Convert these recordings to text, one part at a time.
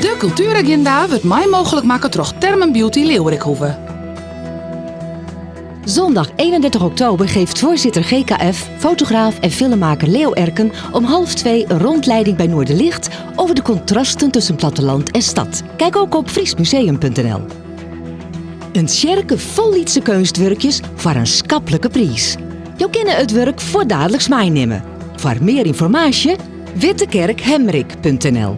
De Kultueraginda wurdt mei mooglik makke troch Thermen Beauty Leeuwerikhoeve. Zondag 31 oktober geeft voorzitter GKF, fotograaf en filmmaker Leo Erken om 1:30 een rondleiding bij Noorderlicht over de contrasten tussen platteland en stad. Kijk ook op friesmuseum.nl. In tsjerke fol lytse keunstwurkjes foar in skaplike priis. Jo kinne it wurk fuortdaliks meinimme. Foar mear ynformaasje wittekerkhemrik.nl.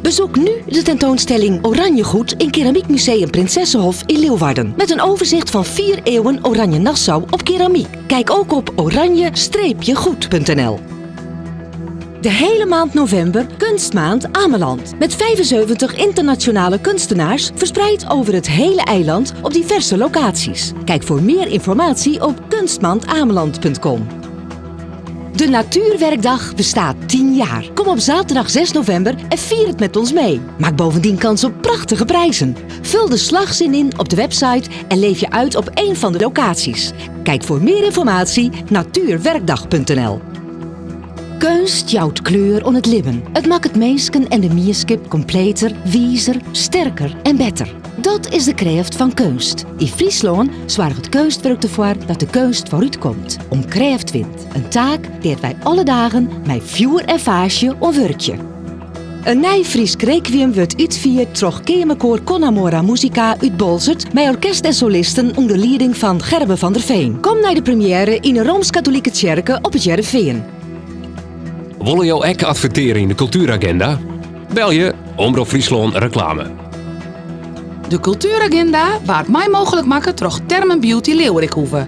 Bezoek nu de tentoonstelling Oranjegoed in Keramiekmuseum Princessehof in Leeuwarden. Met een overzicht van 4 eeuwen Oranje Nassau op keramiek. Kijk ook op oranje-goed.nl. De hele maand november Kunstmaand Ameland. Met 75 internationale kunstenaars verspreid over het hele eiland op diverse locaties. Kijk voor meer informatie op kunstmaandameland.com. De Natuurwerkdag bestaat 10 jaar. Kom op zaterdag 6 november en fier it met ons mee. Maak bovendien kans op prachtige prijzen. Vul de slagzin in op de website en leef je uit op een van de locaties. Kijk voor meer informatie natuurwerkdag.nl. Keunst jout kleur oan it libben. It makket minsken en de mienskip kompleter, wizer, sterker en better. Dat is de krêft fan keunst. Yn Fryslân soarget keunstwurk derfoar dat de keunst foarút komt, oan krêft wint. In taak dêr't wy alle dagen mei fjoer en faasje oan wurkje. In nij Frysk requiem wurdt útfierd troch keamerkoar Con Amora Musica út Boalsert mei orkest en solisten ûnder lieding fan Gerben van der Veen. Kom nei de premiêre yn 'e Roomsk-Katolike Tsjerke op It Hearrenfean. Wolle jo ek advertearje yn de Kultueragenda? Belje Omrop Fryslân Reklame. De Kultueraginda waard mei mooglik makke troch Thermen Beauty Leeuwerikhoeve.